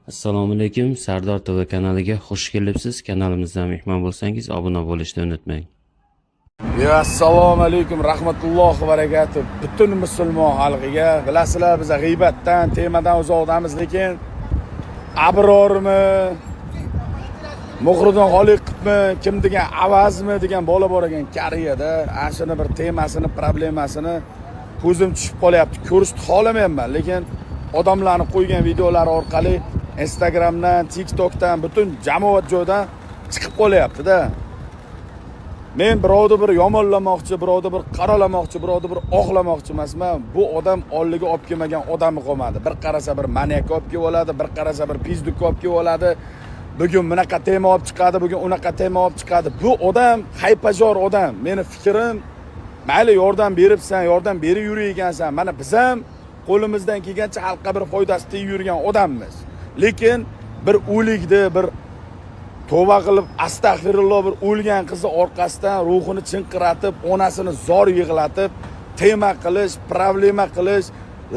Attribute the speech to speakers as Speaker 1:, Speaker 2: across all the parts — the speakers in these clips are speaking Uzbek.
Speaker 1: Assalomu alaykum, Sardor TV kanaliga xush kelibsiz. Kanalimizdan mehmon bo'lsangiz, obuna bo'lishni unutmang.
Speaker 2: Yo, assalomu alaykum, rahmatullohi va barakatuh. Butun musulmon xalqiga. Bilasizlar, biz g'iybatdan, temadan uzoqdamiz, lekin Abrormi, Muhriddin Xoliqovmi, kim degan, Avazmi degan bola bor ekan Koreyada. Ana shuni bir temasini, problemasini ko'zim tushib qolyapti. Ko'rishni xohlamayapman, lekin odamlarni qo'ygan videolari orqali Instagramdan, TikTokdan, butun jamoat joydan chiqib qolyapti-da. Men birovni bir yomonlamoqchi, birovni bir qaralamoqchi, birovni bir oqlamoqchi emasman. Bu odam oldiga olib kelmagan odami qolmadi. Bir qarasa, bir manyak olib kelib oladi, bir qarasa, bir пиздюк olib kelib oladi. Bugun bunaqa tema olib chiqadi, bugun unaqa tema olib chiqadi. Bu odam хайпожор odam. Meni fikrim, mayli, yordam beribsan, yordam berib yurgansan. Mana biz ham qo'limizdan kelgancha xalqqa bir foydasi tegib yurgan odammiz. Lekin bir o'likni, bir tavba qilib, astag'firulloh, bir o'lgan qizni orqasidan ruhini chinqiratib, onasini zor yig'latib, tema qilish, problema qilish,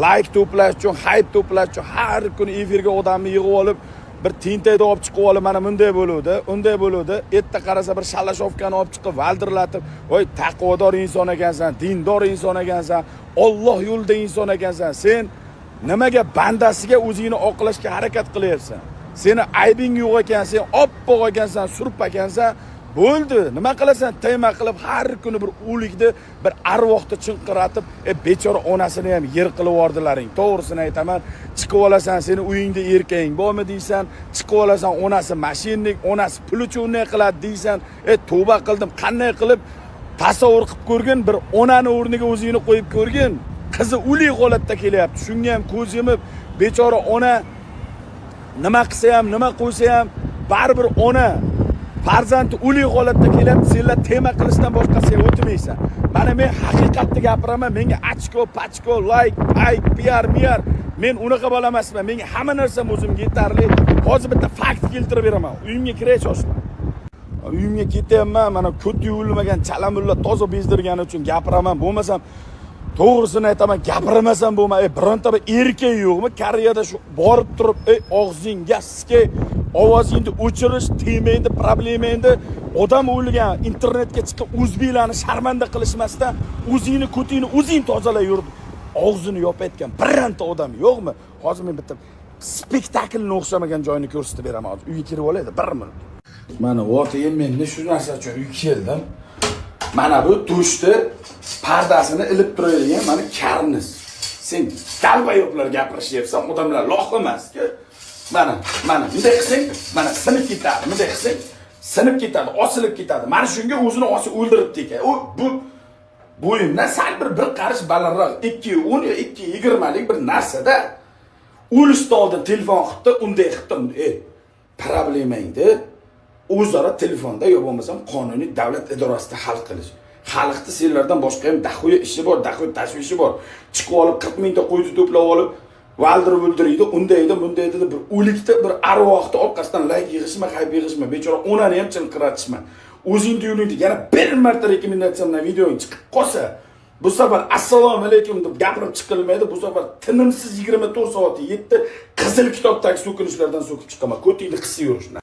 Speaker 2: layk to'plash uchun, hayp to'plash uchun har kuni efirga odamni yig'ib olib, bir tentakni olib chiqib olib, mana bunday bo'luvdi, unday bo'luvdi. Erta qarasa, bir шалашовка ni olib chiqib valdirlatib, voy, taqvodor inson ekansan, dindor inson ekansan, Olloh yo'lida inson ekansan, sen nimaga bandasiga o'zingni oqlashga harakat qilyapsan? Seni aybing yo'q ekan, sen oppoq ekansan, surp ekansan. Bo'ldi, nima qilasan tema qilib, har kuni bir o'likni, bir arvohni chinqiratib? E, bechora onasini ham yer qilib yubordilaring. To'g'risini aytaman, chiqib olasan, seni uyingda erkaging bormi deysan, chiqib olasan, onasi мошенник, onasi pul uchun unday qiladi deysan. E, tavba qildim, qanday qilib tasavvur qilib ko'rgin, bir onani o'rniga o'zingni qo'yib ko'rgin. Qizi o'lik holatda kelyapti, shunga ham ko'z yumib, bechora ona nima qilsa ham, nima qo'ysa ham, baribir ona. Farzandi o'lik holatda kelyapti, senlar tema qilishdan boshqasiga o'tmaysan. Mana men haqiqatni gapiraman. Menga очко пачко, layk payk, piar miar, men unaqa bola emasman. Menga hamma narsam o'zimga yetarli. Hozir bitta fakt keltirib beraman. Uyimga kiray, shoshma. Uyimga ketyapman. Mana ko't yuvilmagan chalamulla toza bezdirgani uchun gapiraman, bo'lmasam, to'g'risini aytaman, gapirmasam bo'lmaydi. Bironta bir erkak yo'qmi Koreyada shu borib turib, ey, og'zingga ske, ovozingni o'chirish, temangni, problemangni, odam o'lgan, internetga chiqib o'zbeklarni sharmanda qilishmasdan, o'zingni ko'tingni o'zing tozalab yur, og'zini yopayotgan bironta odam yo'qmi? Hozir men bitta spektaklni o'xshamagan joyini ko'rsatib beraman. Hozir uyga kirib olaydi, bir minut. Mana, вот, men shu narsa uchun uyga keldim. Mana bu dushni pardasini ilib turadigan mana karniz. Sen долбоёб lar gapirishyapsan, odamlar lox emas-ku. Mana, mana bunday qilsang, mana sinib ketadi. Bunday qilsang, sinib ketadi, osilib ketadi. Mana shunga o'zini osib o'ldiribdi ekan. U bu bo'yimdan sal bir qarish balandroq, 2,10 yo 2,20lik bir narsada. O'lishdan oldin telefon qilibdi, unday qilibdi. Ey, problemangni o'zaro telefonda yo bo'lmasam qonuniy davlat idorasida hal qilish. Xalqni senlardan boshqa ham дохуя ishi bor, дохуя tashvishi bor. Chiqib olib, 40 mingta qo'yni to'plab olib, valdirib o'ldiriydi, undaydi, bundaydi deb bir o'likda, bir arvohni orqasidan layk yig'ishma, hayp yig'ishma, bechora onani ham chinqiratishma. O'zingni yo'lingda yana bir marta rekomendatsiyamdan videoing chiqib qolsa, bu safar assalomu alaykum deb gapirib chiqilmaydi. Bu safar tinimsiz 24 soat 7 qizil kitobdagi so'kinishlardan so'kib chiqaman. Ko'tingni qisib yurishni.